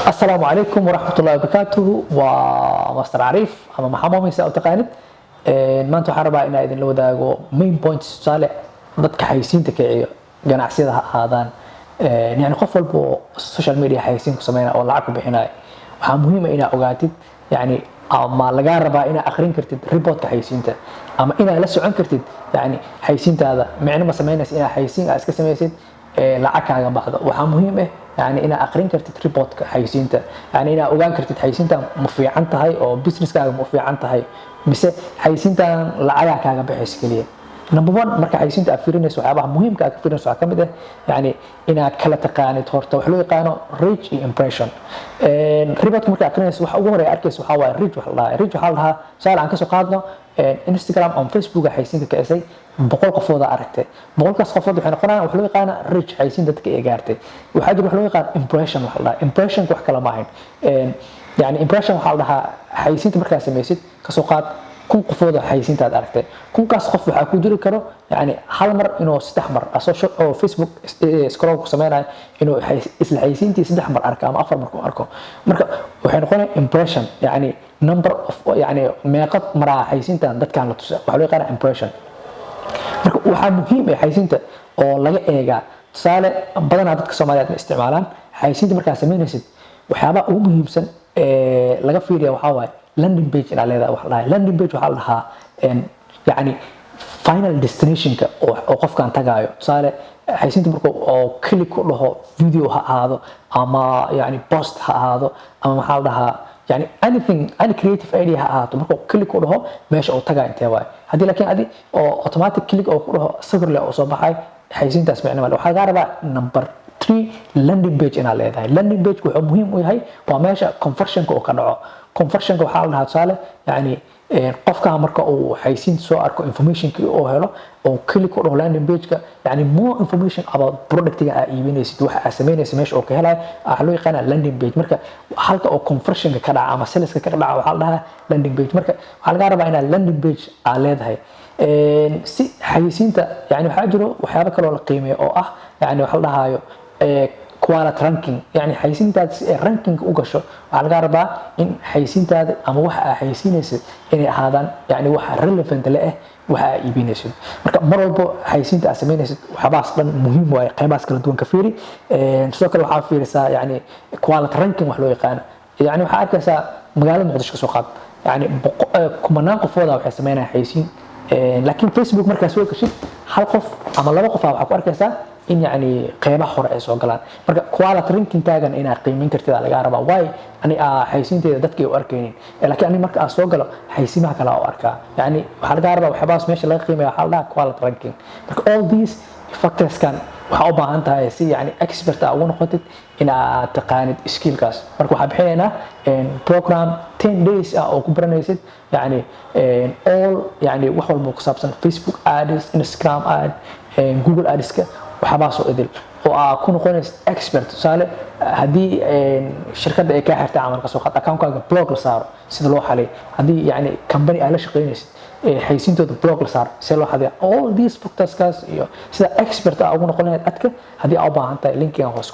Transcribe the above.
Asalaamu calaykum waraxmat ullahi wabarakaatuhu. Waa Master Cariif ama Maxaa Moomeysa u taqaanid. Maanta waxaan rabaa inaan idinla wadaago main points. Tusaale, dadka xayisiinta kiciyo, ganacsiyada ha ahaadaan, yani qof walba oo social media xayisiin ku sameynaya oo lacag ku bixinaya, waxaa muhiim ah inaad ogaatid, yani ama lagaa rabaa inaad akhrin kartid reportka xayisiinta ama inaad la socon kartid, yani xayisiintaada micno ma samaynaysa inaad xayisiin aad iska samaysid, lacag kaaga baxdo. Waxaa muhiim ah yani inaad akhrin kartid reportka xayisiinta, yani inaad ogaan kartid xayisiinta ma fiican tahay oo businesskaaga ma u fiican tahay mise xayisiintan lacagaa kaaga baxaysa keliya. Number one, marka xayisiinta aad fiirinayso, waxyaabaha muhiimka aad ka fiirinayso waxaa kamid ah yani inaad kala taqaanid horta wax loo yaqaano reach iyo impression. Reportka marka akhrinayso, waxa ugu horeeya arkayso waxaa waaye reach. Waxa la dhahaa reach waxaa la dhahaa, tusaale aan kasoo qaadno Instagram ama Facebook xayisiinka kicisay, 100 qofooda aragtay. 100-kaas qofood waxay noqonayaan wax loo yaqaana reach, xayisiin dadka ay gaartay. Waxaa jira wax loo yaqaan impression. Waxa la dhahaa impressionka wax kale ma ahayn, yani impression waxaa la dhahaa xayisiinta markaa samaysid, kasoo qaad 1000 qofooda xayisiinta aad aragtay, 1000-kaas qof waxaa ku jiri karo yani hal mar inuu saddex mar asoo oo Facebook scroll ku sameynayo inuu isla xayisiintii saddex mar arko ama afar mar ku arko. Marka waxay noqonaya impression, yani number of, yani meeqa maraa xayisiintan dadkan la tusa, waxaa loo yaqaana impression. Marka waxaa muhiim ah xayisiinta oo laga eegaa, tusaale, badanaa dadka Soomaaliyeed ma isticmaalaan xayisiinta. Markaa samaynaysid, waxyaabaha ugu muhiimsan ee laga fiiriya waxaa waaye landing page inaad leedahay. Waxa la dhahaa landing page waxaa la dhahaa yani final destinationka oo qofkan tagaayo. Tusaale, xayisiinta marka oo click ku dhaho, video ha ahaado ama yani post ha ahaado ama maxaa la dhahaa, yani anything, any creative idea ha ahaato, markuu click ku dhaho, meesha uu tagaa intee waaye? Haddii laakiin adi oo automatic click oo ku dhaho, sawir leh oo soo baxay, xayisiintaas micno male. Waxaa lagaa rabaa number three, landing page inaad leedahay. Landing page wuxuu muhiim u yahay waa meesha conversionka uu ka dhaco. Conversionka waxaa la dhahaa, tusaale, yani qofka marka uu xaysiin soo arko, informationkii uu helo oo click ku dhaho landing page-ka, yani more information about productiga aad iibinaysid, waxa aad samaynaysid, meesha uu ka helayo waxaa loo yaqaanaa landing page. Marka halka oo conversionka ka dhaca ama saleska ka dhaca waxaa la dhahaa landing page. Marka waxaa lagaa rabaa inaad landing page aad leedahay si xayisiinta. Yani waxaa jiro waxyaabo kaloo la qiimeeyo oo ah yani waxa la dhahaayo quality ranking. Yani xayisiintaada si ay ranking u gasho, waxaa laga rabaa in xayisiintaada ama waxa aad xayisiinaysid inay ahaadaan yani waxa relevant le ah waxa aad iibinaysid. Marka mar walbo xayisiinta aad samaynaysid, waxyaabahaas dhan muhiim waaye, qaybahaas kala duwan ka fiiri. Sidoo kale waxaa fiirisaa yani quality ranking wax loo yaqaano. Yani waxaa arkaysaa magaalada Muqdisho kasoo qaad, yani kumanaan qofooda waxay sameynayaan xayisiin, laakiin Facebook markaa soo gashid, hal qof ama laba qof waxaa ku arkaysaa in yani qeybaha hore ay soo galaan. Marka quality rankingkaagan inaad qiimeyn kartid aa lagaa rabaa. Why ani xayisiinteeda dadka ay u arkaynin, laakiin ani marka aan soo galo xayisiimaha kale u arkaa? Yani waxaa lagaa rabaa waxyaabahaas meesha laga qiimeeya waxaa la dhahaa quality ranking. Marka all these factorskan waxaa u baahan tahay si yani expert aa ugu noqotid inaad taqaanid skillkaas. Marka waxaa bixinaynaa program 10 days ah oo ku baranaysid yani all, yani wax walba ku saabsan Facebook ads, Instagram ad, Google Adska, waxyaabahaas oo idil oo aa ku noqonaysid expert. Tusaale, haddii shirkadda ay kaa xirtay camal, kasoo qaad accountkaaga block la saaro, sida loo xalay. Haddii yani company aad la shaqaynaysid xayisiintooda block la saaro, see loo xadiya? All these factorskaas iyo sida expert aa ugu noqon lahayd adka. Haddii aa u baahan tahay, linkigan hoos.